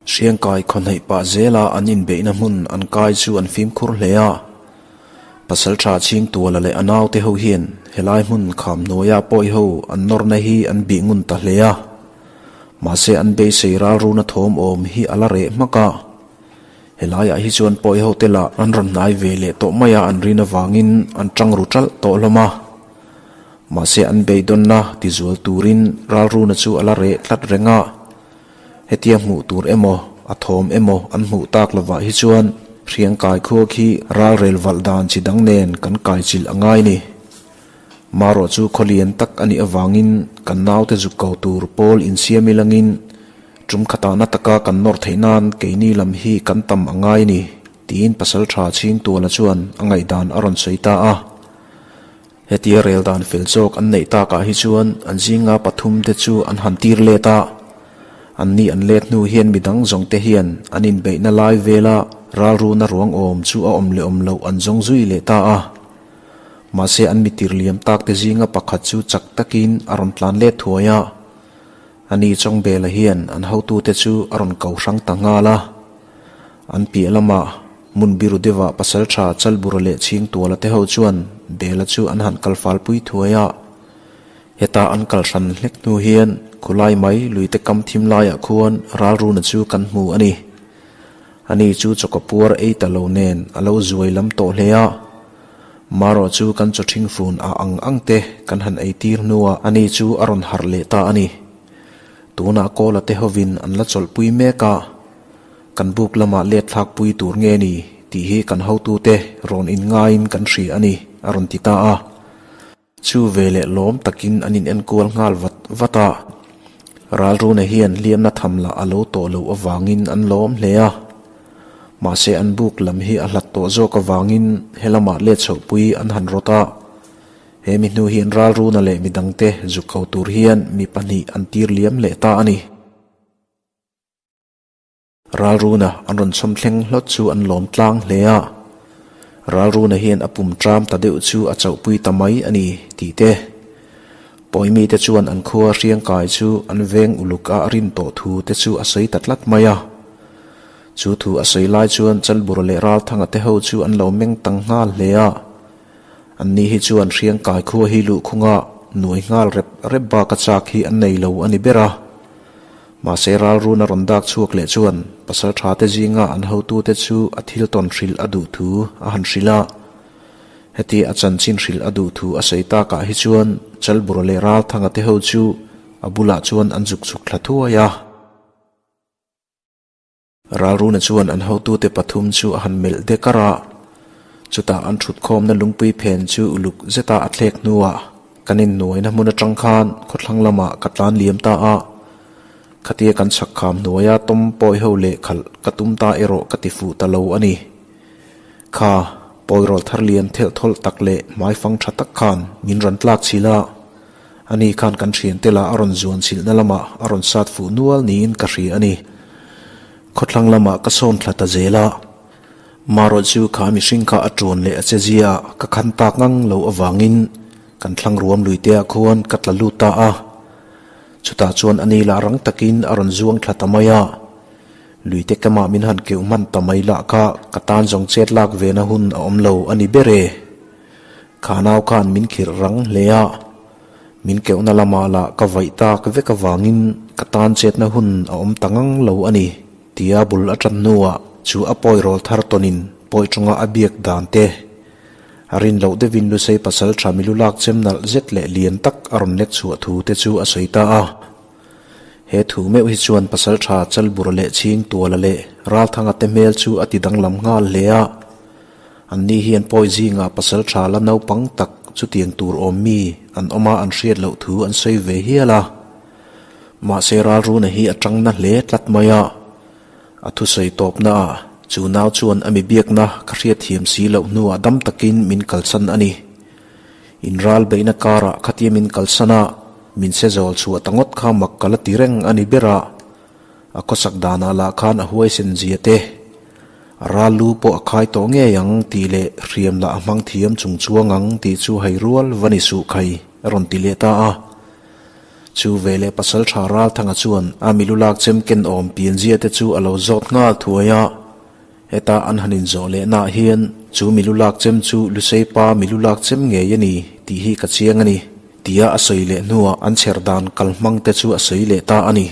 Hriangkai khawhneih pah zela an inbeihna hmun an kai chu an fimkhur hle a. Pasalṭha Chhingtuala leh a naute ho hian helai hmun kham hnuaia pawi ho an nawrna hi an bih ngun ta hle a. Mahse an beisei ralruna thawm awm hi a la reh hmak a. Helaiah hi chuan pawi ho te lah an rawn hnai ve leh tawh mai a an rin avangin an ṭang ru ṭalh tawh hlawm a. Mahse an beidawnna tizual turin ralruna chu a la reh tlat reng a. Hetia hmuh tur emaw, a thawm emaw an hmuh tak lovah hi chuan hriangkai khua khi ralrel valh dan chi dang nen kan kaichilh a ngai ni. Marawh chu khawlian tak a nih avangin kan naute zuk ko tur pawl insiam ilangin tum khatahna taka kan nawr theih nan keini lam hi kan tam a ngai ni, tiin Pasalṭha Chhingtuala chuan a ngaihdan a rawn sawi ta a. Hetia rel dan fel zawk an neih takah hi chuan an zinga pathum te chu an han tir let a. An ni an let hnu hian midang zawng te hian an inbeihna lai vela ralruna ruang awm chu a awm leh awm loh an zawng zui leh ta a. Mahse an mitir liam tak te zinga pakhat chu chak takin a rawn tlan let thuai a. Ani Chawngbela hian an hotute chu a rawn ko hrang ta nghal a. An piah lamah hmun biru deuhah pasalṭha Chalbura leh Chhingtuala te ho chuan Bela chu an han kal falpui thuai a. Heta an kal hran hlek hnu hian khulai mai luite kam thim laiah khuan ralruna chu kan hmu a ni. Ani chu chawkaw puar ei ta lo nen a lo zuai lam tawh hle a. Marawh chu kan chaw ṭhing fun a ang ang te kan han ei tir hnuah ani chu a rawn harh leh ta a ni. Tunah Kawla te hovin an la chawlhpui mek a, kan buk lamah let thlakpui tur nge ni tih hi kan hotute rawn inngaiin kan hria a ni, a rawn ti ta a. Chu veleh lawm takin an in enkual nghal vat vat a. Ralruna hian hliamna tham lah a lo tawh loh avangin an lawm hle a. Mahse an buk lam hi a hlat tawh zawk avangin helamah let chhohpui an han rawt a. He mi hnu hian Ralruna leh midangte zuk ko tur hian mi pahnih an tir liam leh ta a ni. Ralruna an rawn chhawm thleng hlawt chu an lawm tlang hle a, Ralruna hian a pum tram ta deuh chu a chauhpui ta mai a ni tih te. Pawimite chuan an khua hriangkai chu an veng uluk a rin tawh thu te chu a sawi ta tlat mai a. Chu thu a sawi lai chuan Chalbura leh Ralthanga te ho chu an lo meng tang nghal hle a. An ni hi chuan hriangkai khua hi luhkhunga nuai nghal rep rep bak a chak hi an nei lo a ni ber a. Mahse ralrun a rawn dak chhuak leh chuan pasal tha te zinga an hotute chu a thil tawn hrilh a duh thu a han hrilh a. Heti a chanchin hrilh a duh thu a sawi takah hi chuan Chalbura leh Ralthanga te ho chu a bulah chuan an zuk chhuk thla thuai a. Ralruna chuan an hotute pathum chu a han melh dek a ra. Chutah an thutkhawmna lungpui phen chu uluk zeta a thlek hnuah kan innuaina hmun atang khan khawthlang lamah ka tlan liam ta a. Khatia kan chhak kham hnuaia tawm pawi ho leh khalh ka tum ta erawh ka ti fuh ta lo a ni. Kha, pawi rawl thar lian thelh thawlh tak leh hmaifang tha tak khan min rawn tlak chhilh a. Ani khan kan thiante lah a rawn zuan chhilhna lamah a rawn sat fuh nual niin ka hria a ni. Khawthlang lamah ka sawn thla ta zel a. Marawh chu kha mihring kha a ṭuan leh a che zia ka khan tak ngang lo avangin kan thlang ruam luiteah khuan ka tla lut ta a. Chutah chuan ani lah rang takin a rawn zuang thla ta mai a. Luite kamah min han keuh hman ta mai lah kha ka tan zawng chet lak vena hun a awm lo a ni ber e. Kha nau khan min khirh rang hle a. Min keuhna lamah lah ka vaih tak vek avangin ka tan chetna hun a awm ta ngang lo a ni. Tia bul a tan hnuah chu a pawi rawl thar tawnin pawi tawnga a biak dan te a rin loh deuhin Lusei pasal tha milu lak chem nalh zet leh lian tak a rawn lek chhuah thu te chu a sawi ta a. He thu meuh hi chuan pasal tha Chalbura leh Chhingtuala leh Ralthanga te hmel chu a ti danglam nghal hle a. An ni hian pawi zingah pasal tha la naupang tak chutiang tur awm mi an awm a an hriat loh thu an sawi ve hial a. Mahse ralruna hi a tang na hle tlat mai a, a thusawi tawpna ah chu nau chuan a mi biakna ka hriatthiam si loh hnuah dam takin min kalsan a ni. In ral beihna karah khatia min kalsan a, min se zawl chhuah ta ngawt kha mak ka la ti reng a ni ber a, a khawsak danah lah khan a huaisen zia te, a ral lu pawh a khai tawh ngei ang tih leh hriam lah a hmang thiam chung chuang ang tih chu hai rual va ni suh khai a rawn ti leh ta a. Chu veleh Pasalṭha Ralthanga chuan a milulak chem ken awm pianzia te chu a lo zawt nghal thuai a. Heta an han inzawh lehnaah hian chu milulak chem chu Lusei pa milulak chem ngei a ni tih hi ka chiang a ni, tia a sawi leh hnuah an chher dan kalhmang te chu a sawi leh ta a ni.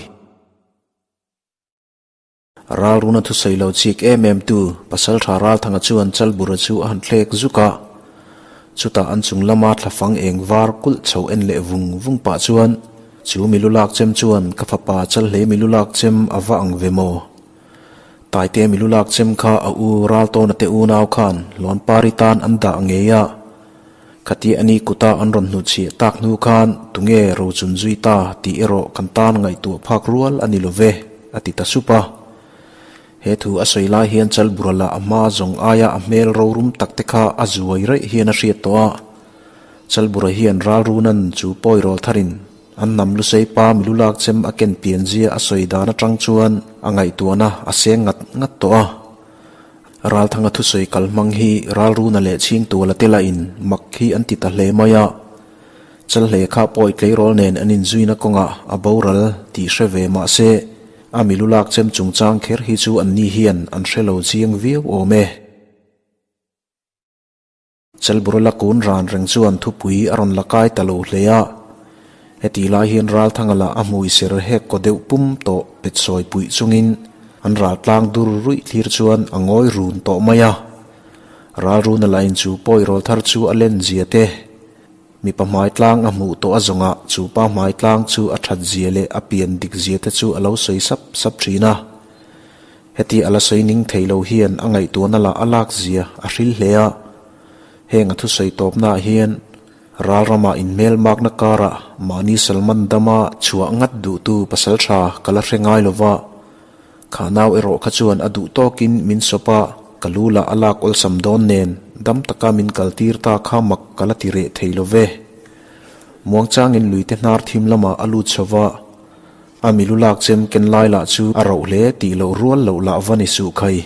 Ralruna thusawi lo chik em em tu Pasalṭha Ralthanga chuan Chalbura chu a han thlek zuk a. Chutah an chung lama thlafang eng var kulh chho en leh vung vung pah chuan, Chu milulak chem chuan ka fapa Chalhlei milulak chem a va ang ve maw? Taite milulak chem kha a u Raltawna te unau khan Lawnpari tan an dah ngei a. Khati a ni kuta an rawn hnuchhiah tak hnu khan tunge rochun zui ta tih erawh kan tan ngaihtuah phak rual a ni lo ve, a ti ta sup a. He thu a sawi lai hian Chalburala a hma zawng aia a hmel rorum tak te kha a zuai raih hian a hriat tawh a. Chalbura hian ralrunan chu pawi rawl tharin an hnam lusei pa milulak chem a ken pianzia a sawi dan atang chuan a ngaihtuahna a seng ngat ngat tawh a. Ralthanga thusawi kal hmang hi Ralruna leh Chhingtuala te lahin mak hi an ti ta hle mai a. Chalhle kha pawi tleirawl nen an inzuina kawngah a boral tih hre ve mah se, a milu lak chem chungchang kher hi chu anni hian an hre lo chiang viau awm e. Chelburula kun ran reng chuan thupui a rawn la kai ta lo hle a. Heti lai hian Ralthanga lah a hmui ser hek kaw deuh pum tawh pet sawi puih chungin an ral tlang dur ruih thlir chuan a ngawi run tawh mai a. Ralruna lain chu pawi rawl thar chu a len zia te, mipa hmai tlang a hmuh tawh a zawngah chu pa hmai tlang chu a that zia leh a pian dik zia te chu a lo sawi sap sap thin a. Heti a la sawi ning thei lo hian a ngaihtuahna lah a lak zia a hril hle a. Heng a thusawi tawpnaah hian ral ramah inhmelmakna karah mahni Salman dama chhuah ngat duhtu pasal tha ka la hre ngai lo va. Kha nau erawh kha chuan a duh tawkin min sawp a, ka lu lah a lak awlsam dawn nen dam taka min kaltir ta kha mak ka la ti reh thei lo ve. Muangchangin luite hnar thim lamah a lut chho va. A milu lak chem ken lai lah chu a roh hle tih loh rual loh lah va ni suh khai.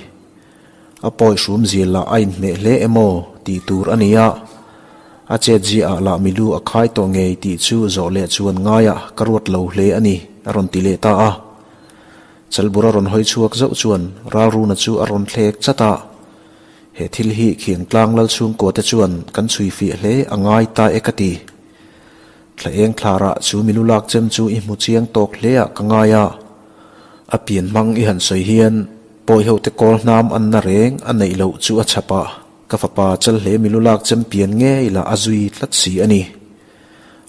A pawi hrum zia lah a inhmeh hle emaw tih tur a ni a. A chet zia ah lah milu a khai tawh ngei tih chu zawh leh chuan ngaiah ka ruat lo hle a ni, a rawn ti leh ta a. Chalbura rawn hawi chhuak zauh chuan Ralruna chu a rawn thlek chat a. He thil hi Khiangtlang Lalchhungkua te chuan kan chhui fiah hle a ngai ta e ka ti. Thla eng thlarah chu milu lak chem chu i hmu chiang tawk hle ah ka ngai a. A pian hmang i han sawi hian pawi ho te kawl hnam an na reng a neih loh chu a chhap a, ka fapa chal hle milu lak chem pian ngei lah a zui tlat si a ni.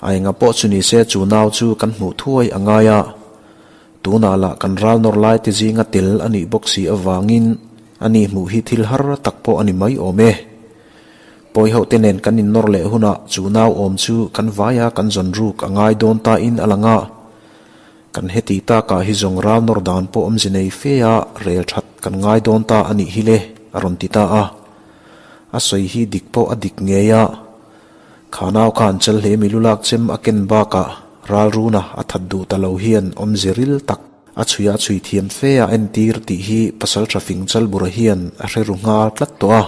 A enga pawh chu ni se chu nau chu kan hmuh thuai a ngai a. Tunah lah kan ral nawr lai te zinga tel a nih bawk si avangin a ni hmuh hi thil har tak pawh a ni mai awm e. Pawi ho te nen kan innawr leh hunah chu nau awm chu kan vaia kan zawn ruk a ngai dawn ta in a lang a. Kan heti takah hi zawng ral nawr dan pawh awmze nei fe a rel that kan ngai dawn ta a nih hi le, a rawn ti ta a. A sawi hi dik pawh a dik ngei a. Kha nau khan chal hle milu lak chem a ken bakah ral runa a that duh ta lo hian awmze ril tak a chhui a chhui thiam fe a entir tih hi Pasaltha fing Chalbura hian a hre ru nghal tlat tawh a.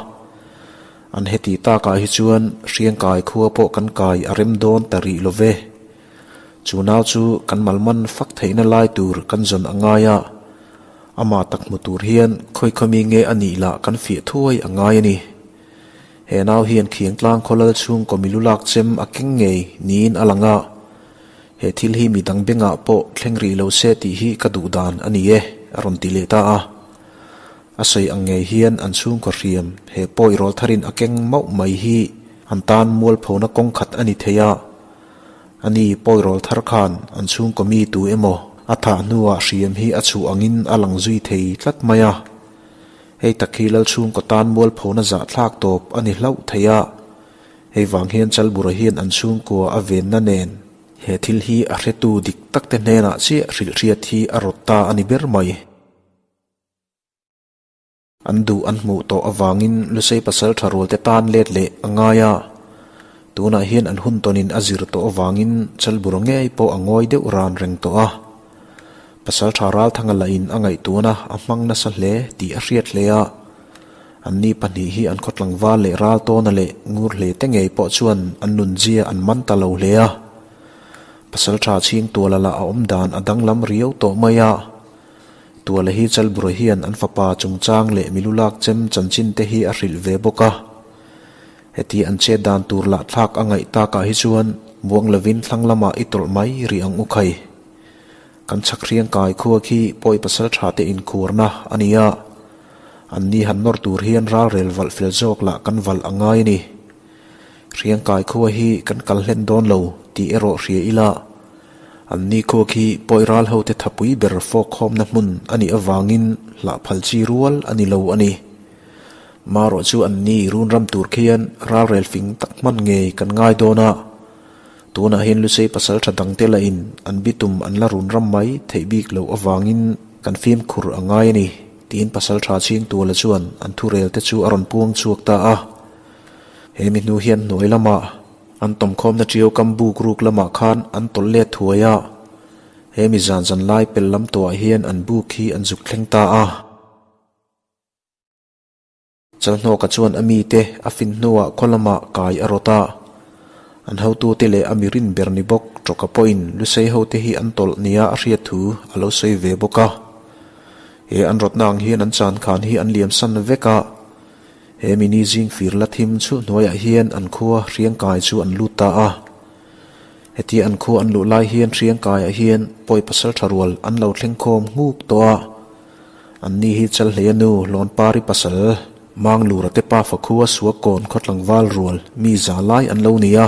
An heti takah hi chuan Hriangkai khua pawh kan kai a rem dawn ta rih lo ve. Chu nau chu kan malman fak theihna lai tur kan zawn a ngai a, amah tak hmu tur hian khawi khawmi nge a nih lah kan fiah thuai a ngai a ni. He nau hian Khiangtlang khawlal chhungkaw milu lak chem a keng ngei niin a lang a, he thil hi midang bengah pawh thleng rih lo se tih hi ka duh dan a ni e, a rawn ti leh ta a. A sawi ang ngei hian an chhungkaw hriam he pawi rawl tharin a keng mauh mai hi an tan mualphona kawng khat a ni thei a. Ani pawi rawl thar khan an chhungkaw mi tu emaw a thah hnuah hriam hi a chhuh angin a lang zui thei tlat mai a. Hei tak hi Lalchhungkaw tan mualphona zahthlak tawp a ni hlauh thei a. Hei vang hian Chalbura hian an chhungkua a venna nen he thil hi a hretu dik takte hnenah chiah hrilhhriat hi a rawt ta a ni ber mai. An duh an hmuh tawh avangin Lusei pasal tha rualte tan let leh a ngai a. Tunah hian an hun tawnin a zir tawh avangin Chalbura ngei pawh a ngawi deuh ran reng tawh a. Pasal tha Ralthanga lahin a ngaihtuahna a hmang nasa hle tih a hriat hle a. Anni pahnih hi an khaw tlangval leh Raltawna leh Ngurhle te ngei pawh chuan an nunzia an man ta lo hle a. Pasalṭha Chhingtuala lah a awm dan a danglam riau tawh mai a. Tuala hi Chalbura hian an fapa chungchang leh milulak chem chanchin te hi a hrilh ve bawk a. Heti an chet dan tur lah thlak a ngaih takah hi chuan muang lovin thlang lamah i tawlh mai rih ang u khai. Kan chhak hriang kai khua khi pawi pasalṭha te inkhuarna a ni a. Anni han nawr tur hian ralrel valh fel zawk lah kan valh a ngai a ni. Hriang kai khua hi kan kal hlen dawn lo tih erawh hria ila, anni khua khi pawi ral hote thapui ber fawk khawmna hmun a nih avangin hlah phal chi rual a ni lo a ni. Marawh chu anni run ram tur khian ralrel fing tak hman ngei kan ngai dawn a, tunah hian Lusei pasal tha dangte lahin an bitum an la run ram mai theih bik loh avangin kan fimkhur a ngai a ni, tiin pasal tha Chhingtuala chuan an thurel te chu a rawn puang chhuak ta a. He mi hnu hian hnuai lamah an tawmkhawmna ṭiau kam buk ruk lamah khan an tawlh let thuai a, he mi zan zan lai pel lam tawhah hian an buk hi an zuk thleng ta a. Chalhnawka chuan a mite a fin hnuah khaw lamah kai a rawt a, an hotute leh a mirin ber ni bawk Ṭawka pawhin Lusei hote hi an tawlh nia a hriat thu a lo sawi ve bawk a. He an rawtna ang hian an chan khan hi an liamsan vek a. He mini zing fir la thim chhuh hnuaiah hian an khua Hriangkai chu an lut ta a. Hetia an khua an luh lai hian Hriangkaiah hian pawi pasal tha rual an lo thleng khawm nghuk tawh a. Anni hi Chalhleia nu Lawnpari pasal Manglura te pafa khua Suakawn khaw tlangval rual mi za lai an lo ni a.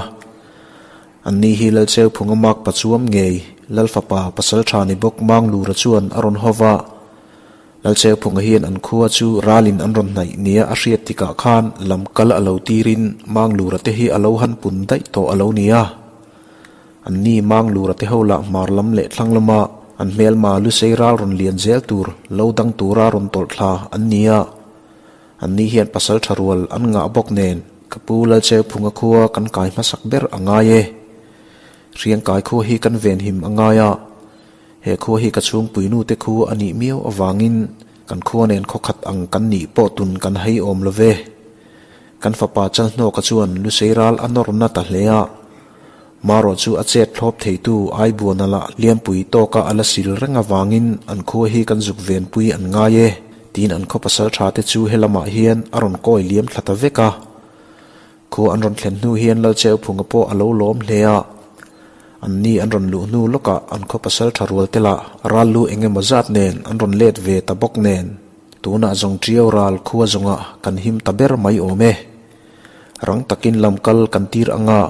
Anni hi Lalcheuphunga mak pachuam ngei Lalfapa pasal tha ni bawk Manglura chuan a rawn haw va. Lalcheuphunga hian an khua chu ralin an rawn hnaih nia a hriat tikah khan lam kal a lo tirin Manglura te hi a lo han pun daih tawh a lo ni a. Anni Manglura te ho lah hmar lam leh thlang lama an hmelma Lusei ral rawn lian zel tur lo dang tura rawn tawlh thla an ni a. Anni hian pasal tha rual an ngah bawk nen ka pu Lalcheuphunga khua kan kai hmasak ber a ngai e. Hriangkai khua hi kan venhim a ngai a. He khua hi ka chhungpuinu te khu a nih miau avangin kan khua nen khawkhat ang kan nih pawh tun kan hei awm lo ve. Kan fapa Chalhnawka chuan Lusei ral a nawr na ta hle a. Marawh chu a chet thlawp theitu Aibuana lah Liampui tawka a la sil reng avangin an khua hi kan zuk venpui an ngai e tiin an khaw pasal tha te chu helamah hian a rawn kawi liam thla ta vek a. Khua an rawn thlen hnu hian Lalcheuphunga pawh a lo lawm hle a. Anni an rawn luh hnu lawkah an khaw pasal tha rual te lah ral lu eng emaw zat nen an rawn let ve ta bawk nen tunah zawng ṭiau ral khua zawngah kan him ta ber mai awm e. Rang takin lam kal kan tir anga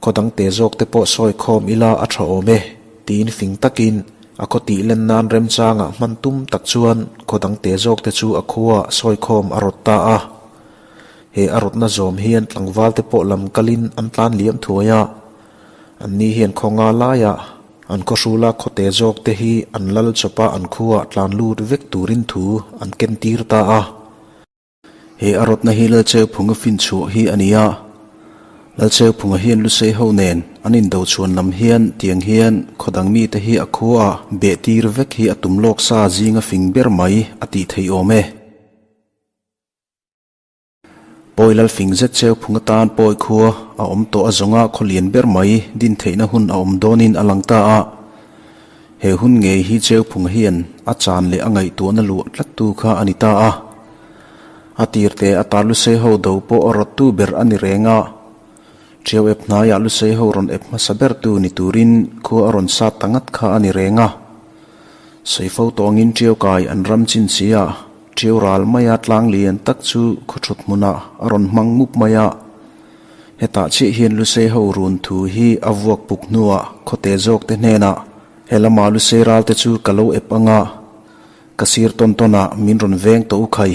khaw dang te zawk te pawh sawi khawm ila a tha awm e tiin fing takin a khaw tih len nan remchangah hman tum tak chuan khaw dang te zawk te chu a khua sawi khawm a rawt ta a. He a rawtna zawm hian tlangval te pawh lam kalin an tlan liam thuai a, anni hian khaw nga laiah an khaw hrula khawte zawk te hi an lal chawpa an khuaah tlan lut vek turin thu an ken tir ta a. He a rawtna hi Lalcheuphunga finchhuah hi a ni a, Lalcheuphunga hian Lusei ho nen an indo chhuan lam hian tiang hian khaw dang mite hi a khuaah beh tir vek hi a tum lawk sa zinga fing ber mai a tih theih awm e. Pawi lal fing zet cheu phung atan pawi khua a awm tawh a zawnga khaw lian ber mai din theihna hun a awm dawnin a lang ta a. He hun ngei hi cheu phung hian a chan leh a ngaihtuahna luah tlattu kha a ni ta a. A tirte ata Lusei ho do pawh a rawttu ber a ni reng a. Ṭiau ep hnaiah Lusei ho rawn ep hmasa bertu ni turin khua a rawn sat ta ngat kha a ni reng a. Saifo tawngin ṭiau kai an ram chin si a. Ṭiau ral maia tlang lian tak chu khawthut hmunah a rawn hmang mup mai a. Hetah chiah hian Lusei ho run thu hi a vuak puk hnuah khawte zawk te hnenah he lama Lusei ral te chu ka lo ep anga ka sir tawn tawnah min rawn veng tawh u khai.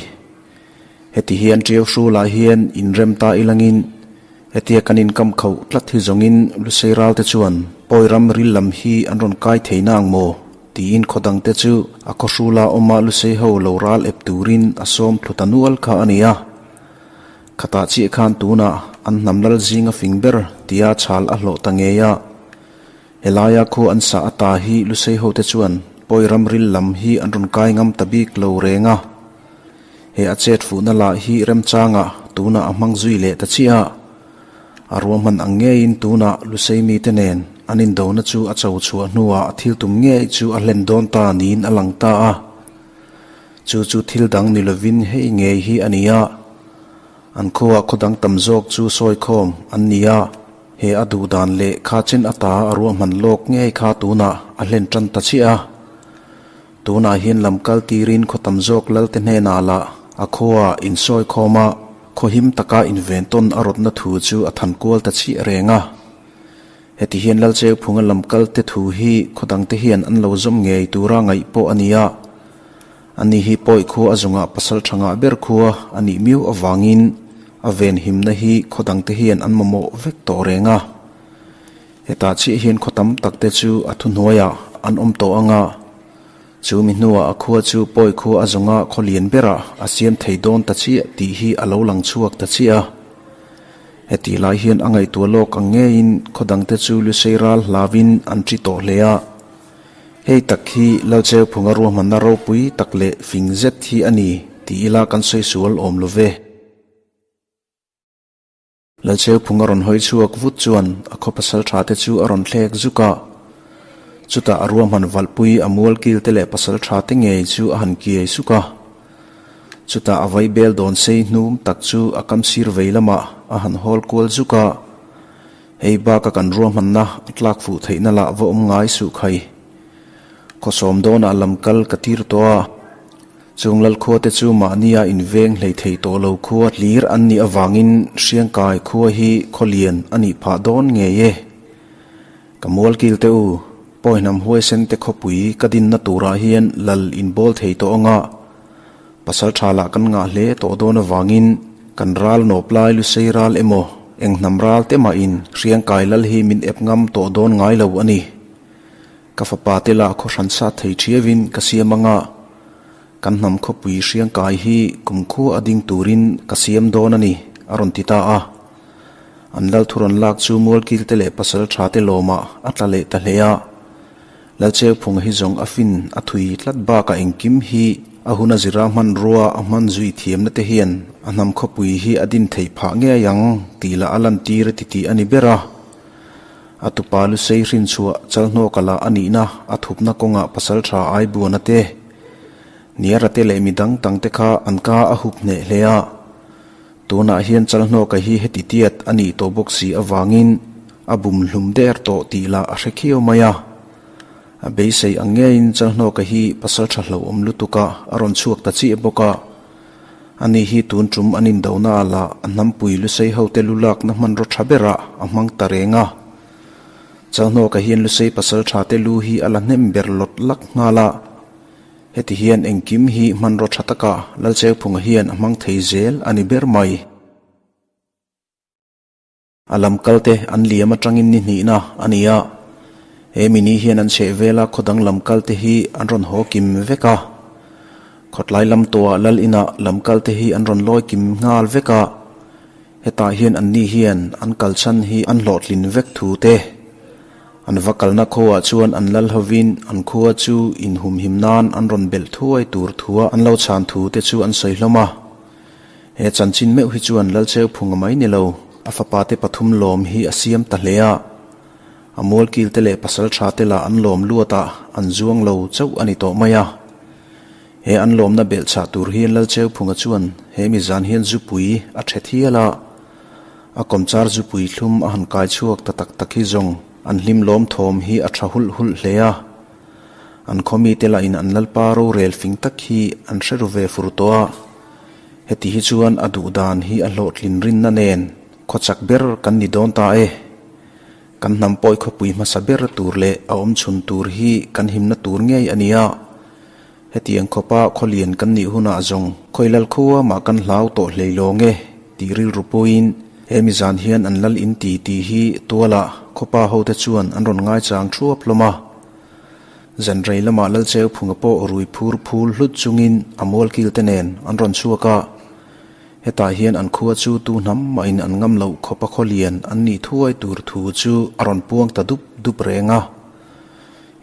Heti hian ṭiau hrulah hian inrem ta ilangin hetia kan inkam khauh tlat hi zawngin Lusei ral te chuan pawi ram ril lam hi an rawn kai thei nang maw? Tiin khaw dangte chu a khaw hrula awma Lusei ho lo ral ep turin a sawm thlu ta nual kha a ni a. Khatah chiah khan tunah an hnam lal zinga fing ber tia chhal a hlawh ta ngei a. Helaia khu an sah ata hi Lusei hote chuan pawi ram ril lam hi an rawn kai ngam ta bik lo reng a. He a chet fuhna lah hi remchangah tunah a hmang zui leh ta chiah a. A ruahman ang ngeiin tunah Lusei mite nen an indona chu a cho chhuah hnuah a thil tum ngei chu a hlen dawn ta niin a lang ta a. Chu chu thil dang ni lovin hei ngei hi a ni a. An khuaah khaw dang tam zawk chu sawi khawm an ni a, he a duh dan leh kha chen ata a ruahman lawk ngei kha tunah a hlen tan ta chiah a. Tunah hian lam kal tirin khaw tam zawk lalte hnenah lah a khuaah insawi khawm a, khaw him taka inven tawn a rawtna thu chu a than kual ta chiah reng a. Heti hian Lalcheuphunga lam kalte thu hi khaw dangte hian an lo zawm ngei tura ngaih pawh a ni a. Ani hi pawi khua a zungah pasal tha ngah ber khua a nih miau avangin a venhimna hi khaw dangte hian an mamawh vek tawh reng a. Hetah chiah hian khaw tam takte chu a thuhnuaiah an awm tawh ang a, chu mi hnuah a khua chu pawi khua a zawnga khaw lian berah a siam thei dawn ta chiah tih hi a lo lang chhuak ta chiah a. Hetih lai hian a ngaihtuah lawk ang ngeiin khaw dangte chu Lusei ral hlauin an ṭi tawh hle a. Hei tak hi Lalcheuphunga ruahmanna ropui tak leh fing zet hi a ni ti ila kan sawi sual awm lo ve. Lalcheuphung a rawn hawi chhuak vut chuan a khaw pasal tha te chu a rawn thlek zuk a. Chutah a ruahman valhpui a mual kil te leh pasal tha te ngei chu a han kiai suk a. Chutah a vai bel dawn sei hnum tak chu a kam sir vei lamah a han hawl kual zuk a. Hei baka kan ruahmanna a tlak fuh theihna lah va awm ngai suh khai. Khawsawm dawnah lam kal ka tir tawh a. Chung Lalkhua te chu mahnia inveng hlei thei tawh lo khua hlir an nih avangin Hriangkai khua hi khaw lian a nih phah dawn ngei e. Ka mualkil te u, Pawihnam huaisen te khawpui ka dinna turah hian lal inbawl thei tawh anga pasal tha lah kan ngah hle tawh dawn avangin kan ral nawp lai Lusei ral emaw eng hnam ral te mahin Hriangkai lal hi min ep ngam tawh dawn ngai lo a ni. Ka fapa te lah khaw hran sat thei thiauin ka siam anga, kan hnam khawpui hriangkai hi kumkhua a ding turin ka siam dawn a ni, a rawn ti ta a. An lal thu rawn lak chu Mualkil te leh pasal tha te lawmah a tla leh ta hle a. Lalcheuphunga hi zawng a fin a thui tlat bakah engkim hi a hun a zira hmanrua a hman zui thiamna te hian a hnam khawpui hi a din theih phah ngei ang tih lah a lantir a ti tih a ni ber a. A tupa Lusei hrinchhuah Chalhnawka lah a nihna a thupna kawngah pasaltha Aibuana te, Niara te leh mi dang dang te kha an ka a hup hneh hle a. Tunah hian Chalhnawka hi heti tiat a nih tawh bawk si avangin a bum hlum der tawh tih lah a hre khiau mai a. A beisei ang ngeiin Chalhnawka hi pasaltha hlauhawm lutuka a rawn chhuak ta chiah bawk a. Ani hi tun tum an indona ah lah a hnampui Lusei hote lu lakna hmanraw tha berah a hmang ta reng a. Chalhnawka hian Lusei pasal tha te lu hi a la hnem ber lawt lak nghal a. Heti hian engkim hi hmanraw tha takah Lalcheuphunga hian a hmang thei zel a ni ber mai. A lam kalte an liam atangin ni hnihna a ni a, he mini hian an chheh vela khaw dang lam kalte hi an rawn haw kim vek a. Khawtlai lam tawhah lal inah lam kalte hi an rawn lawi kim nghal vek a, hetah hian anni hian an kal chhan hi an hlawhtlin vek thu te. An va kalna khuaah chuan an lal hovin an khua chu inhumhim nan an rawn belh thuai tur thua an lo chhan thu te chu an sawi hlawm a. He chanchin meuh hi chuan Lalcheuphunga mai ni lo, a fapa te pathum lawm hi a siam ta hle a. A mualkil te leh pasal tha te lah an lawm luat a, an zuang lo chauh a ni tawh mai a. He an lawmna belhchhah tur hian Lalcheuphunga chuan he mi zan hian zupui a thet hial a. A kawmchar zupui thlum a han kai chhuak ta tak tak hi zawng an hlim lawm thawm hi a tha hulh hulh hle a. An khawmite lahin an Lalpa rorel fing tak hi an hre ru ve fur tawh a. Heti hi chuan a duh dan hi a hlawhtlin rinna nen khawchak ber kan ni dawn ta e. Kan hnam pawi khawpui hmasa ber tur leh a awm chhun tur hi kan himna tur ngei a nia. Hetiang khawpa khawlian kan nih hunah zawng khawilal khua mah kan hlau tawh hlei lawng e tih rilru puiin he mizan hian an lal in ti tih hi tualah khawpa hote chuan an rawn ngaichang thuap hlawm a. Zanrei lamah Lalcheuphunga pawh rui phur phul hlut chungin a mualkil te nen an rawn chhuak a. Hetah hian an khua chu tu hnam mahin an ngam loh khawpa khawlian an nih thuai tur thu chu a rawn puang ta dup dup reng a.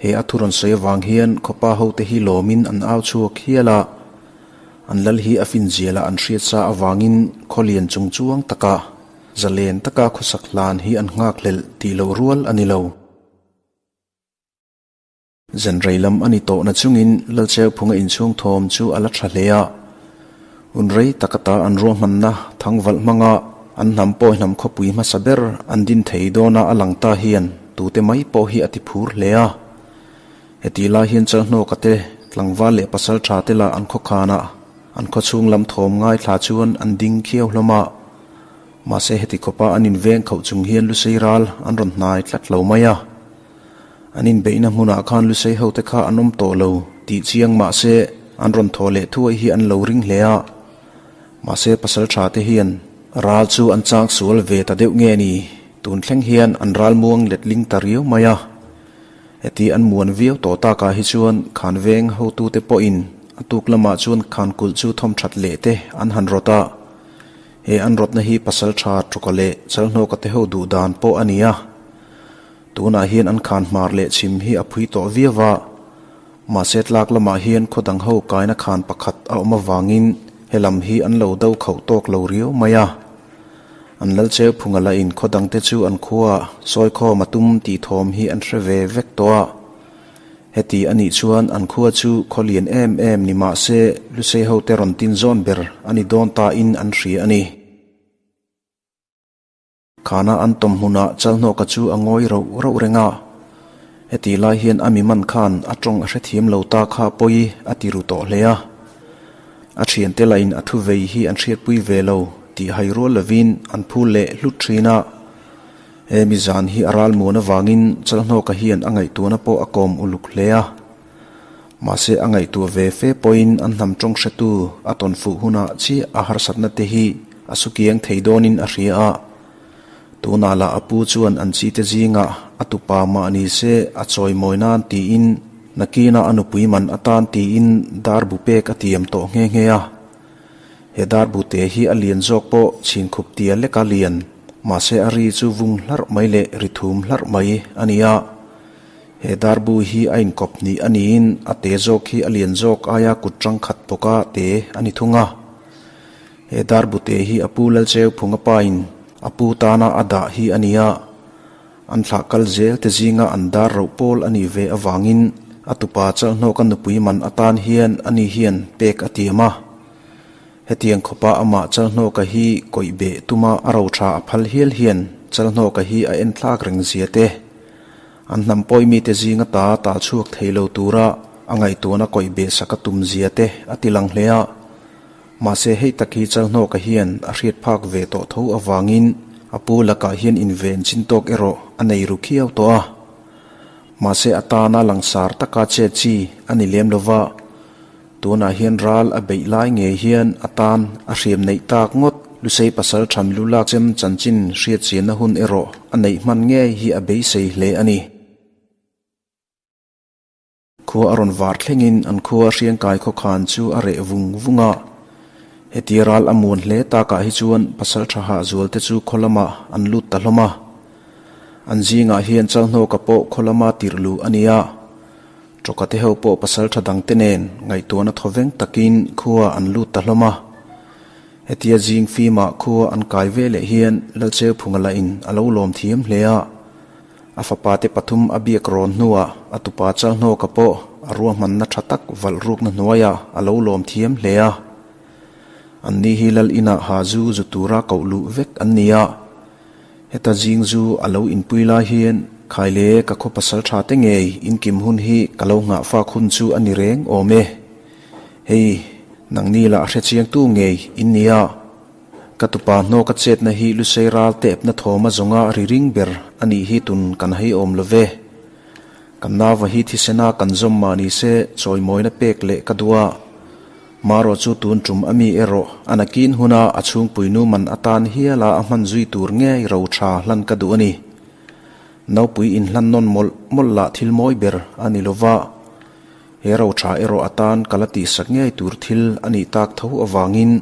He a thu rawn sawi avang hian khawpa hote hi lawmin an au chhuak hial a. An lal hi a finzialah an hriat sa avangin khawlian chung chuang taka zalen taka khawsak hlan hi an nghakhlelh tih loh rual a ni lo. Zan rei lam a ni tawh na chungin Lalcheuphunga inchhung thawm chu a la tha hle a. Hun rei tak ata an ruahmanna thangvalh hmanga an hnam pawi hnam khawpui hmasa ber an din thei dawna a lang ta hian tute mai pawh hi a ti phur hle a. Hetih lai hian Chalhnawka te tlangval leh pasal tha te lah an khawkhanah an khawchhung lam thawm ngaithla chuan an ding khiau hlawm a. Mahse heti khawpa an inveng khauh chung hian Lusei ral an rawn hnai tlat lo mai a. An inbeihna hmunah khan Lusei hote kha an awm tawh lo tih chiang mahse an rawn thaw leh thuai hi an lo ring hle a. Mahse pasal tha te hian ral chu an chang sual ve ta deuh nge ni? Tun thleng hian an ral muang letling ta riau mai a. Heti an muan viau tawh takah hi chuan khan veng hotute pawhin a tuk lamah chuan khan kulh chu thawm that leh te an han rawt a. He an rawtna hi pasal tha Tawka leh Chalhnawka te ho duh dan pawh a ni a. Tunah hian an khan hmar leh chhim hi a phui tawh viau a, mahse tlak lamah hian khaw dang ho kaina khan pakhat a awm avangin he lam hi an lo do khauh tawk lo riau mai a. An lal cheu phunga lahin khaw dangte chu an khuaah sawikhawm a tum tih thawm hi an hre ve vek tawh a. Heti a nih chuan an khua chu khaw lian em em ni mahse Lusei hote rawn tin zawn ber a ni dawn tain an hria a ni. Khana an tawm hmunah Chalhnawka chu a ngawi rauh rauh reng a. Hetih lai hian a mi man khan a tawng a hrethiam lo ta kha pawi a ti ru tawh hle a. A thiante lahin a thu vei hi an hriatpui ve lo tih hai rual lovin an phul leh hlut thin a. He mi zan hi a ral muan avangin Chalhnawka hian a ngaihtuahna pawh a kawm uluk hle a. Mahse a ngaihtuah ve fe pawhin an hnam tawng hretu a tawn fuh hunah chiah a harsatna te hi a sukiang thei dawnin a hria a. Tunah lah a pu chuan an chite zingah a tupa mah ni se a chawimawi nan tiin nakina a nupui man atan tiin dar bu pek a tiam tawh nghe nghe a. He dar bu te hi a lian zawk pawh chhinkhup tia leka lian mahse a ri chu vung hlarh mai leh ri thum hlarh mai a ni a. He darbu hi a inkawp hnih a niin a te zawk hi a lian zawk aia kut tang khat bawka te a ni thung a. He darbu te hi a pu Lalcheu Phunga pain a pu tana a dah hi a ni a. An thlah kal zel te zinga an dar roh pawl a nih ve avangin a tupa Chalhnawka nupui man atan hian ani hian pek a tiam a. Hetiang khawpa amah Chalhnawka hi kawih beh tuma a roṭha a phal hial hian Chalhnawka hi a enthlak reng zia te, an hnam pawi mite zinga ta tal chhuak thei lo tura a ngaihtuahna kawih beh sak a tum zia te a ti lang hle a. Mahse hei tak hi Chalhnawka hian a hriat phak ve tawh tho avangin a pu lakah hian inven chin tawk erawh a nei ru khiau tawh a. Mahse a tana langsar taka chet chi a ni lem lova. Tunah hian ral a beih lai ngei hian a tan a hriam neih tak ngawt. Lusei pasal tham lu lak chem chanchin hriatchianna hun erawh a neih hman ngei hi a beisei hle a ni. Khua a rawn var thlengin an khua Hriangkai khawkhan chu a reh vung vung a. Heti ral a muan hle takah hi chuan pasal tha hah zualte chu khaw lamah an lut ta hlawm a. An zingah hian Chalhnawka pawh khaw lama tirh luh a ni a. Tawka te ho pawh pasal tha dang te nen ngaihtuahna thawveng takin khua an lut ta hlawm a. Hetia zing fimah khua an kai ve leh hian Lalcheuphunga lahin a lo lawm thiam hle a. A fapa te pathum a biak rawn hnuah a tupa Chalhnawka pawh a ruahmanna tha tak valh rukna hnuaiah a lo lawm thiam hle a. Anni hi Lal inah ha zu zu tura koh luh vek an ni a. Heta zing zu a lo inpui lai hian Khaile ka khaw pasal tha te ngei inkim hun hi ka lo nghah fak hun chu a ni reng awm e. Hei, nangni lah hrechiangtu ngei in nia. Ka tupa hnaw ka chetna hi Lusei ral tepna thawm a zawnga ri ring ber a nih hi tun kan hei awm lo ve. Kan nauva hi thisena kan zawm mah ni se chawimawina pek leh ka duh a. Marawh chu tun tum a mi erawh a nakin huna a chhungpuinu man atan hiala a hman zui tur ngei ro tha hlan ka duh a ni. Naupui inhlan nawn mawlh mawlh lah thil mawi ber a ni lova, he ro tha erawh atan ka la tihsak ngei tur thil a nih tak tho avangin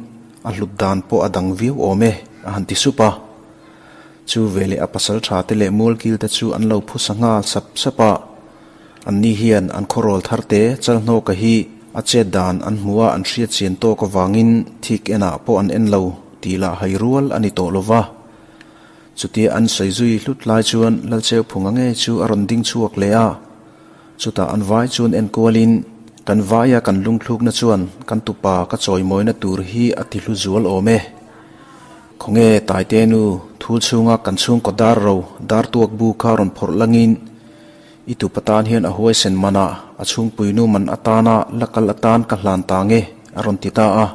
a hlut dan pawh a dang viau awm e, a han ti sup a. Chu veleh a pasal tha te leh mualkil te chu an lo phusa nghal sap sap a. Anni hian an khawrawl thar te Chalhnawka hi a chet dan an hmuh a an hriat chian tawk avangin thik enah pawh an en lo tih lah hai rual a ni tawh lova. Chutia an sawi zui hlut lai chuan Lalcheuphunga ngei chu a rawn ding chhuak leh a. Chutah an vai chuan en kualin, Kan vaia kan lungthlukna chuan kan tupa ka chawimawina tur hi a ti hlu zual awm e. Khawnge Taite nu, thul chhunga kan chhungkaw dar ro, dar tuak bu kha rawn phawrh langin i tupa tan hian a huaisen manah a chhungpuinu man atana la kal atan ka hlan ta nge, a rawn ti ta a.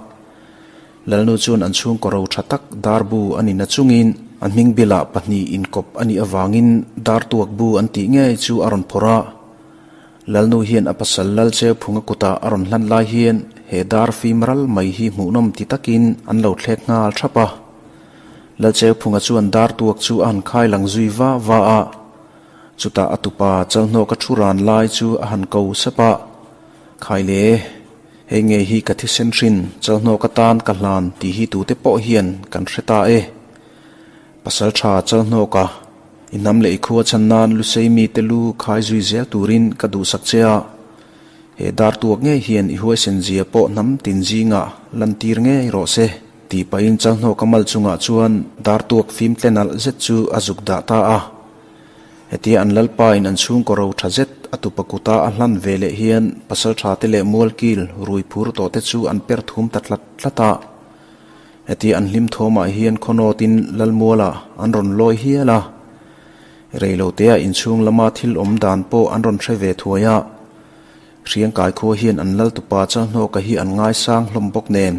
Lalnu chuan an chhungkaw ro tha tak dar bu a ni na chungin a hming bilah pahnih inkawp a nih avangin dar tuak bu an tih ngei chu a rawn phawrh a. Lalnu hian a pasal lal cheu phunga kutah a rawn hlan lai hian he dar fim ral mai hi hmuhnawm ti takin an lo thlek nghal thap a. Lal cheu phunga chuan dar tuak chu a han khai lang zui va va a. Chutah a tupa chalhnawka thu ran lai chu a han ko sap a, Khai le, hei ngei hi ka thisen hrin, chalhnawka tan ka hlan tih hi tute pawh hian kan hre ta e. Pasal tha chalhnawka, i hnam leh i khua chhan nan Lusei mite lu khai zui zel turin ka duhsak che a. He dar tuak ngei hian i huaisen zia pawh hnam tin zingah lantir ngei rawh se, tih pahin chalhnawka mal chungah chuan dar tuak fim tle nalh zet chu a zuk dah ta a. Hetia an lalpa in an chhungkaw ro tha zet a tupa kuta a hlan ve leh hian pasal tha te leh mualkil rui phur tawh te chu an per thum ta tlat tlat a. Hetia an hlim thawmah hian khawnawtin Lalmuala an rawn lawi hial a. Reilotea inchhung lama thil awm dan pawh an rawn hre ve thuai a. Hriangkai khua hian an lal tupa Chalhnawka hi an ngaisang hlawm bawk nen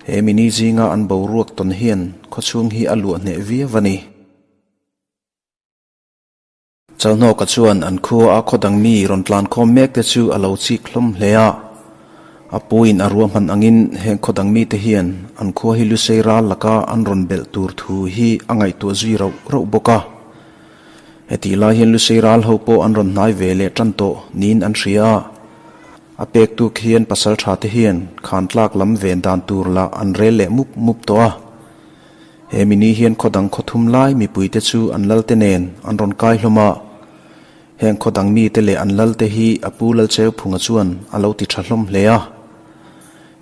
he mini zinga an boruak tawn hian khawchhung hi a luah hneh viau a ni. Chalhnawka chuan an khua a khaw dang mi rawn tlan khawm mek te chu a lo chik hlawm hle a. A puiin a ruahman angin heng khaw dang mite hian an khua hi Lusei ral laka an rawn belh tur thu hi a ngaihtuah zui rauh rauh bawk a. Hetih lai hian Lusei ral ho pawh an rawn hnai ve leh tan tawh niin an hria a. A pek tuk hian pasal tha te hian khan tlak lam ven dan tur lah an rel leh mup mup tawh a. He mini hian khaw dang khaw thum lai mipuite chu an lalte nen an rawn kai hlawm a. Heng khaw dang mite leh an lalte hi a pu Lalcheuphunga chuan a lo ti tha hlawm hle a.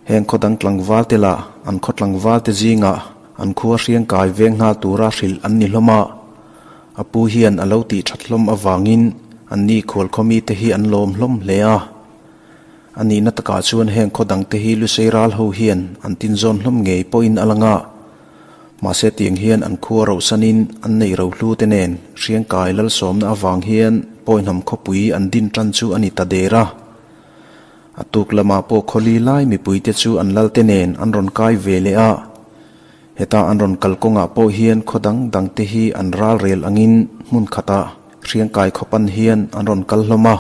Heng khaw dang tlangvalte lah an khaw tlangvalte zingah an khua hriang kai veng nghal tura hrilh an ni hlawm a. A pu hian a lo tih that hlawm avangin anni khualkhaw mite hi an lawm hlawm hle a. A nihna takah chuan heng khaw dangte hi Lusei ral ho hian an tinzawn hlawm ngei pawhin a lang a. Mahse tiang hian an khua rohsanin an nei rohlu te nen Hriangkai lalsawmna avang hian Pawihnam khawpui an din tan chu a ni ta der a. A tuk lamah pawh khawli lai mipuite chu an lalte nen an rawn kai ve leh a. Heta an rawn kal kawngah pawh hian khaw dang dangte hi an ral rel angin hmun khatah Hriangkai khawpan hian an rawn kal hlawm a.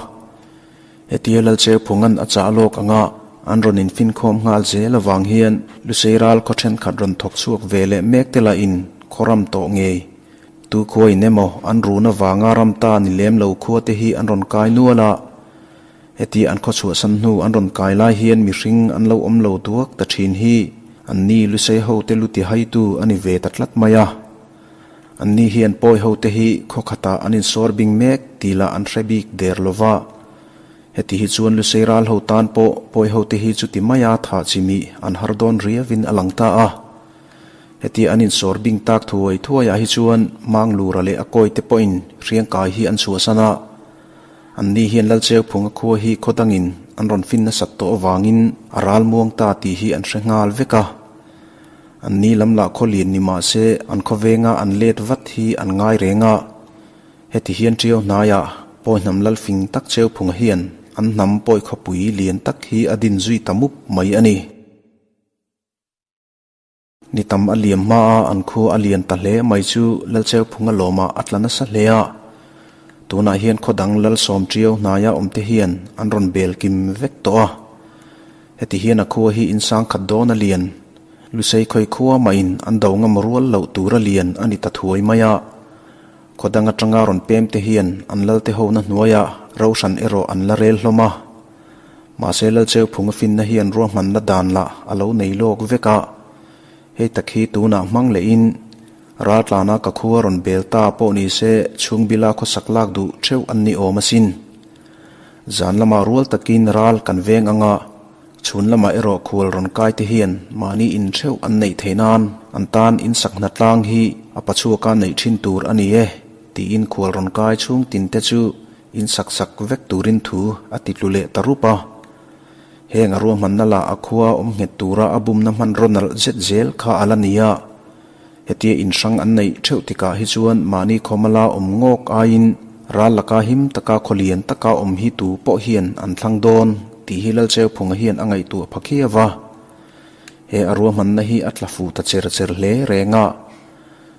Hetia Lalcheuphunga'n a chah lawk anga an rawn infinkhawm nghal zel avang hian Lusei ral khaw thenkhat rawn thawk chhuak ve leh mek te lahin khaw ram tawh ngei. Tu khuain emaw an run avanga ram ta ni lem lo khua te hi an rawn kai nual a. Hetia an khaw chhuahsan hnu an rawn kai lai hian mihring an lo awm lo duak ta thin hi anni Lusei hote lu ti haitu a ni ve ta tlat mai a. Anni hian pawi hote hi khaw khatah an insawr bing mek tih lah an hre bik der lo va. Heti hi chuan Lusei ral ho tan pawh pawi hote hi chuti maia thah chi mih an har dawn riavin a lang ta a. Heti an insawr bing tak thuai thuaiah hi chuan Manglura leh a kawite pawhin hriangkai hi an chhuahsan a. Anni hian Lalcheuphunga khua hi khaw dangin an rawn fin nasat tawh avangin a ral muang ta tih hi an hre nghal vek a. An ni lam lah khaw lian ni mah se an khaw venga an let vat hi an ngai reng a. Heti hian Ṭiau hnaiah pawi hnam lal fing tak Cheuphunga hian an hnam pawi khawpui lian tak hi a din zui ta mup mai a ni. Ni tam a liam hma a an khua a lian ta hle mai chu Lal Cheuphunga lawmah a tla nasa hle a. Tunah hian khaw dang lal sawm Ṭiau hnaia awmte hian an rawn bel kim vek tawh a. Heti hian a khua hi in sang khat dawn a lian. Lusei khawi khua mahin an do ngam rual loh tur a lian a ni ta thuai mai a. Khaw dang atanga rawn pem te hian an lalte hona hnuaiah ro hran erawh an la rel hlawm a. Mahse Lalcheuphunga finna hian ruahmanna dan lah a lo nei lawk vek a. Hei tak hi tunah hmang lehin raltlana ka khua rawn bel ta pawh ni se chhungbila khawsak lak duh theuh an ni awm asin. Zan lamah rual takin ral kan veng anga, chhun lamah erawh khual rawn kai te hian mahni in theuh an neih theih nan an tan in sak hna tlang hi a pachhuaka neih thin tur a ni e, tiin khual rawn kai chhung tin te chu In sak sak vek turin thu a ti tlu leh ta rup a. Heng a ruahmanna lah a khua awm nghet tura a bumna hmanraw nalh zet zel kha a la ni a. Hetia in hrang an neih theuh tikah hi chuan mahni khawmala awm ngawk aiin ral laka him taka khaw lian taka awm hi tu pawh hian an thlang dawn tih hi Lalcheuphunga hian a ngaihtuah pha khiau a. He a ruahmanna hi a tla fuh ta cher cher hle reng a.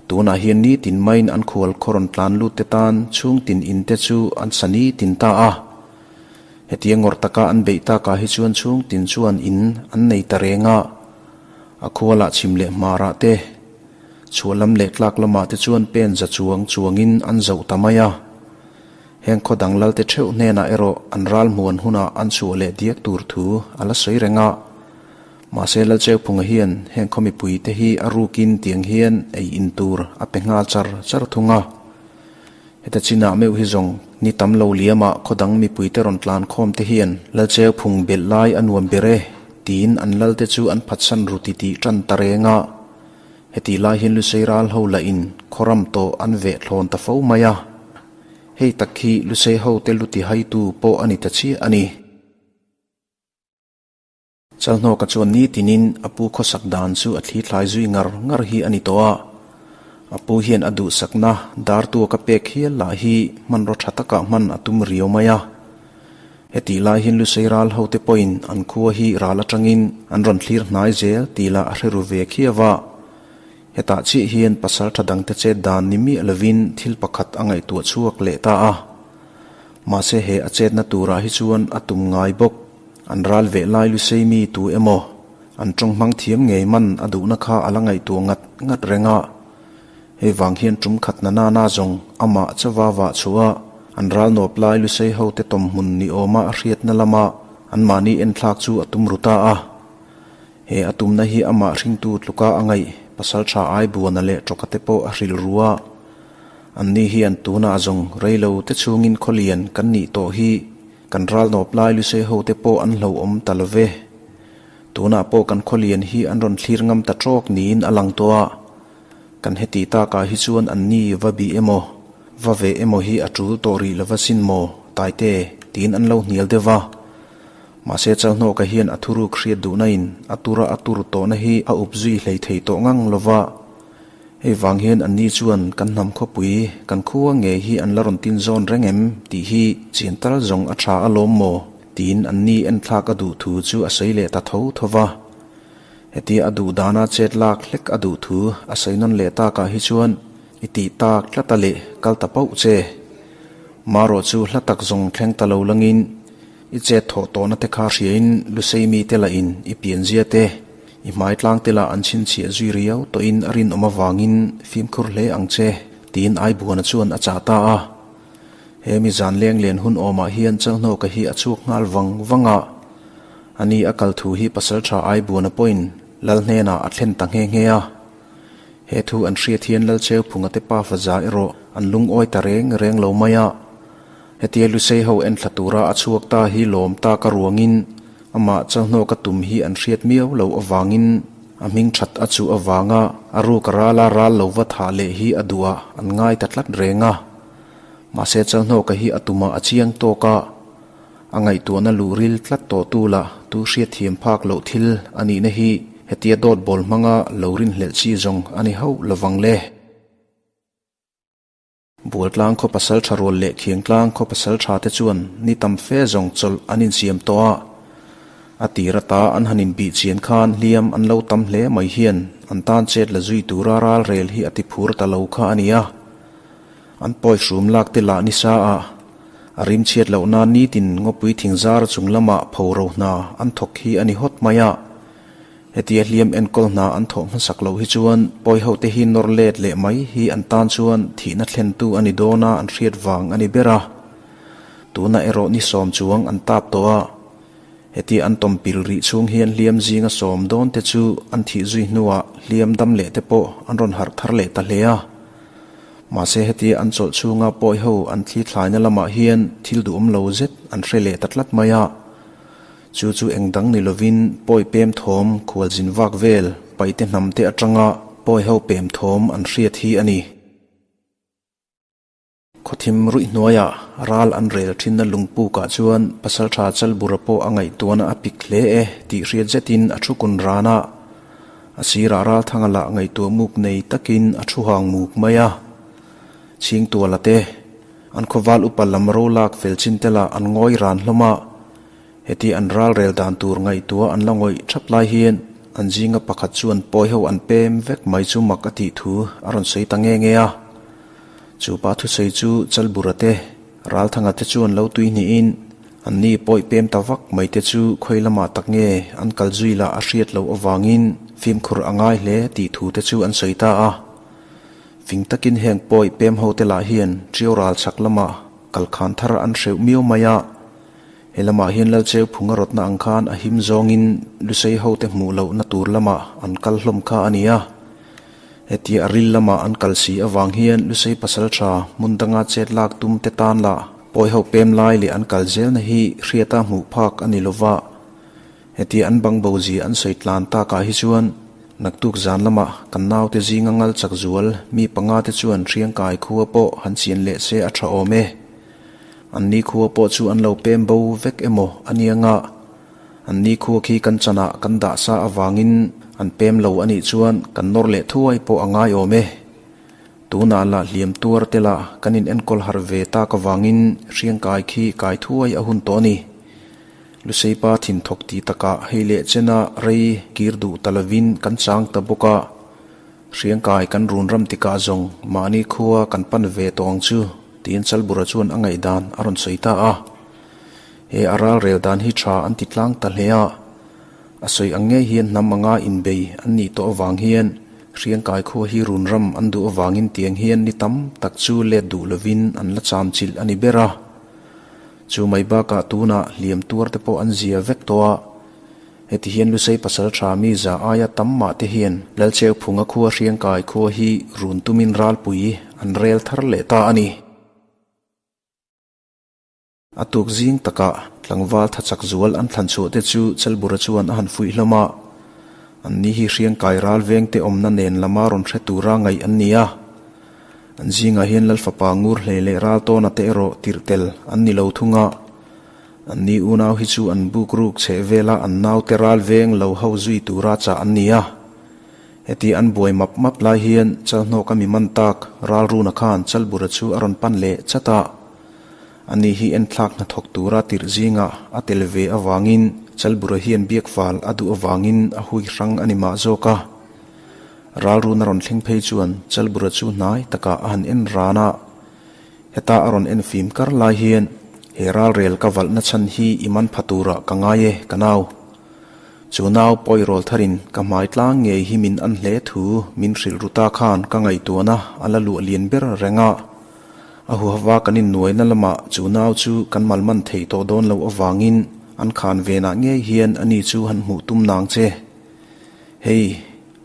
Tunah hian nitin maiin an khual khaw rawn tlan lut te tan chhungtin in te chu an sa nitin ta a. Hetia ngawrh taka an beih takah hi chuan chhungtin chuan in an nei ta reng a. A khualah chhim leh hmarah te, chhuah lam leh tlak lamah te chuan pen za chuang chuangin an zoh ta mai a. Heng khaw dang lalte theuh hnenah erawh an ral hmuan hunah an chhuah leh diak tur thu a la sawi reng a. Mahse Lalcheuphunga hian heng khaw mipuite hi a rukin tiang hian ei in tur a pe nghal char char thung a. Heta chinah meuh hi zawng ni tam lo liamah khaw dang mipuite rawn tlan khawm te hian Lalcheuphung belh lai a nuam ber e tiin an lalte chu an phatsan ru ti tih tan ta reng a. Hetih lai hian Lusei ral ho lah in khaw ram tawh an veh thlawn ta fo mai a. Hei tak hi Lusei hote lu ti haitu pawh a ni ta chiah a ni. Chalhnawka chuan nitinin a pu khawsak dan chu a thli thlai zui ngar ngar hi a ni tawh a. A pu hian a duhsakna dartua ka pek hial lah hi hmanraw tha takah hman a tum riau mai a. Hetih lai hian Lusei ral hote pawhin an khua hi ral atangin an rawn thlir hnai zel tih lah a hre ru ve khiau a. Hetah chiah hian pasal tha dangte chet dan ni miah lovin thil pakhat a ngaihtuah chhuak leh ta a. Mahse he a chetna turah hi chuan a tum ngai bawk. An ral veh lai Lusei mi tu emaw an tawng hmang thiam ngei man a duhna kha a la ngaihtuah ngat ngat reng a. Hei vang hian tum khat na nana zawng amah chauva vah chhuah a, an ral nawp lai Lusei hote tawmhmun ni awma a hriatna lama anmahni enthlak chu a tum ru ta a. He a tumna hi amah hringtu tluka a ngaih pasal tha ai buana leh tawkate pawh a hrilh ru a. Anni hian tunah zawng reilo te chhungin khawlian kan nih tawh hi kan ral nawp lai Lusei hote pawh an hlauhawm ta lo ve. Tunah pawh kan khawlian hi an rawn thlir ngam ta tawk niin a lang tawh a. Kan heti takah hi chuan anni va bih emaw, va ve emaw hi a tul tawh rih lova sin maw, Taite, tiin an lo hnial deuh va. Mahse Chalhnawka hian a thuruk hriat duhna in a tura a tur tawhna hi a up zui hlei thei tawh ngang lova. Hei vang hian anni chuan kan hnam khawpui, kan khua ngei hi an la rawn tin zawn reng em tih hi chian tal zawng a tha alawm maw tiin anni enthlak a duh thu chu a sawi leh ta tho tho va. Hetia a duh dana chet lak hlek a duh thu a sawi nawn leh takah hi chuan i tih tak tlat a leh kal ta pauh che. Marawh chu hla tak zawng thleng ta lo langin i chet thawh tawhna te kha hriain Lusei mite lahin i pianzia te, i hmai tlang te lah an chhinchhiah zui riau tawhin a rinawm avangin fimkhur hle ang che tiin Aibuana chuan a chah ta a. He mi zan leng len hun awmah hian Chalhnawka hi a chhuak nghal vang vang a. A ni a kal thu hi pasal tha Aibuana pawhin Lal hnenah a thlen ta nghe nghe a. He thu an hriat hian Lalcheuphunga te pa faza erawh an lungawi ta reng reng lo mai a. Hetia Lusei ho enthla tura a chhuak ta hi lawm tak a ruangin amah Chalhnawka tum hi an hriat miau lo avangin a hming that a chuh avanga a ruk a rala ral lo va thah leh hi a duh a an ngai ta tlat reng a. Mahse Chalhnawka hi a tumah a chiang tawk a, a ngaihtuahna luh ril tlat tawh tu lah tu hriatthiam phak loh thil a nihna hi hetia dawt bawl hmanga lo rinhlelh chi zawng a ni hauh lovang le. Bualtlang khaw pasal tha rual leh Khiangtlang khaw pasal tha te chuan ni tam fe zawng chawlh an insiam tawh a, a tir ata an han inbih chian khan hliam an lo tam hle mai hian an tan chet la zui tura ral rel hi a ti phur ta lo kha a ni a. An pawi hrum lak te lah nisa a, a rim chhiat loh nan nitin ngawpui thingzar chung lamah pho ro hna an thawk hi a ni hawt mai a. Hetia hliam enkawl hna an thawh hmasak loh hi chuan pawi ho te hi nawr let leh mai hi an tan chuan thihna thlentu a ni dawn a an hriat vang a ni ber a. Tunah erawh ni sawm chuang an tap tawh a. Hetia an tawm pil rih chhung hian hliam zinga sawm dawn te chu an thih zui hnuah hliam dam leh te pawh an rawn harh thar leh ta hle a. Mahse hetia an chawlh chhunga pawi ho an thli thlaina lamah hian thil duhawm lo zet an hre leh ta tlat mai a. Chu chu eng dang ni lovin pawi pem thawm khualzin vak vel paihte hnam te atanga pawi ho pem thawm an hriat hi a ni. Khawthim ruih hnuaiah ral an rel thinna lungpukah chuan Pasaltha Chalbura pawh a ngaihtuahna a pik hle e tih hriat zetin a thu kun ran a. A sirah Ralthanga lah ngaihtuah muk nei takin a thu hang muk mai a. Chhingtuala te, an khawval upa lam ro lak fel chin te lah an ngawi ran hlawm a. Heti an ral rel dan tur ngaihtuah an la ngawih thap lai hian an zinga pakhat chuan pawi ho an pem vek mai chu mak a tih thu a rawn sawi ta nge nge a. Chu pa thusawi chu Chalbura te, Ralthanga te chuan lo tui hnihin an ni pawi pem ta vak mai te chu khawi lamah tak nge an kal zui lah a hriat loh avangin fimkhur a ngai hle tih thu te chu an sawi ta a. Fing takin heng pawi pem ho te lah hian Ṭio ral chhak lamah kalkhan thar an hreuh miau mai a. He lamah hian Lalcheu phunga rawtna ang khan a him zawngin Lusei hote hmuh lohna tur lamah an kal hlawm kha a ni a. Hetia a ril lamah an kal si avang hian Lusei pasal tha hmun danga chet lak tum te tan lah pawi ho pem lai leh an kal zelna hi hriata hmuh phak a ni lova. Hetia an bang bo zia an sawi tlan takah hi chuan naktuk zan lamah kan naute zinga ngal chak zual mi panga te chuan hriangkai khua pawh han chian leh se a tha awm e. An ni khua pawh chu an lo pem bo vek emaw a nia nga. An ni khua khi kan chanah kan dah sa avangin an pem lo a nih chuan kan nawr leh thuai pawh a ngai awm e. Tunah lah hliam tuar te lah kan in enkawl harh ve tak avangin hriangkai khi kai thuai a hun tawh a ni. Luseipa thin thawk tih takah hei leh chena rei kir duh ta lovin kan chang ta bawk a. Hriangkai kan run ram tikah zawng mahni khua kan pan ve tawh ang chu tiin Chalbura chuan a ngaihdan a rawn sawi ta a. He a ral rel dan hi tha an ti tlang ta hle a. A sawi ang ngei hian hnam anga inbei an nih tawh avang hian Hriangkai khua hi run ram an duh avangin tiang hian ni tam tak chu let duh lovin an la cham chilh a ni ber a. Chu mai bakah tunah hliam tuar te pawh an zia vek tawh a. Heti hian Lusei pasal tha mi za aia tam mah te hian Lalcheu phunga khua Hriangkai khua hi run tumin ralpui an rel thar leh ta a ni. A tuk zing takah tlangval tha chak zual an thlan chhuah te chu Chalbura chuan a han fuih hlawm a. An ni hi Hriangkai ral veng te awmna nen lama rawn hre tura ngaih an ni a. An zingah hian Lalfapa ngur hlei leh ral tawna te erawh tirh tel an ni lo thung a. An ni unau hi chu an buk ruk chheh vela an naute ral veng lo ho zui tura chah an ni a. Heti an buai map map lai hian Chalhnawka mi man tak Ralruna khan Chalbura chu a rawn pan leh chat a. Ani hi enthlak hnathawk tura tirh zingah a tel ve avangin Chalbura hian biak fal a duh avangin a hui hrang a ni mah zawk a. Ralruna rawn thleng phei chuan Chalbura chu hnai takah a han en ran a. Heta a rawn en fim kar lai hian he ralrel ka valhna chhan hi i man pha turah ka ngai e, ka nau. Chu nau pawi rawl tharin ka hmai tlang ngei hi min an hle thu min hrilh ru ta khan ka ngaihtuahna a la luah lian ber reng a. A huhava kan innuaina lamah chu nau chu kan malman theih tawh dawn loh avangin an khan venah ngei hian ani chu han hmuh tum nang che. Hei,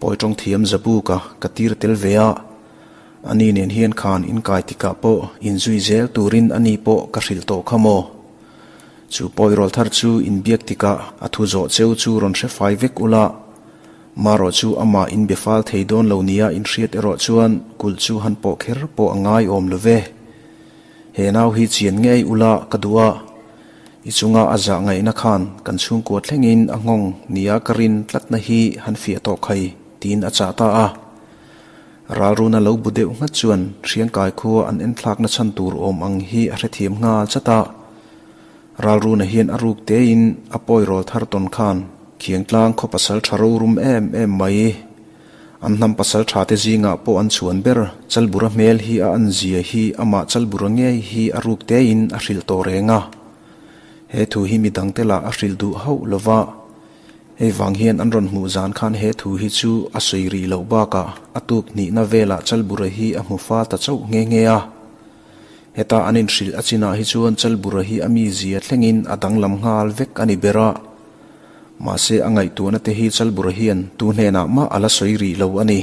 pawi tawng thiam Zabuka ka tir tel ve a. Ani nen hian khan inkai tikah pawh inzui zel turin ani pawh ka hrilh tawh kha maw? Chu pawi rawl thar chu inbiak tikah a thu zawh cheu chu rawn hre fai vek ula, marawh chu amah inbe fal thei dawn lo nia inhriat erawh chuan kulh chu han pawh kher pawh a ngai awm lo ve. He nau hi chian ngei ula ka duh a, i chunga a zah ngaihna khan kan chhungkua thlengin a nghawng nia ka rin tlatna hi han fiah tawh khai tiin a chah ta a. Ralruna lo bu deuh nghat chuan Hriangkai khua an enthlakna chhan tur awm ang hi a hrethiam nghal chat a. Ralruna hian a ruk tein a pawi rawl thar tawn khan Khiangtlang khaw pasal tha rorum em em mai. An hnam pasal tha te zingah pawh an chhuan ber Chalbura hmel hi a an zia hi amah Chalbura ngei hi a ruk tein a hrilh tawh reng a. He thu hi midangte lah a hrilh duh hauh lova. Hei vang hian an rawn hmuh zan khan he thu hi chu a sawi rih loh bakah a tuk hnihna velah Chalbura hi a hmu fa ta chauh nghe nghe a. Heta an inhrilh a chinah hi chuan Chalbura hi a mizia thlengin a danglam nghal vek a ni ber a. Mahse a ngaihtuahna te hi Chalbura hian tu hnenah mah a la sawi rih lo a ni.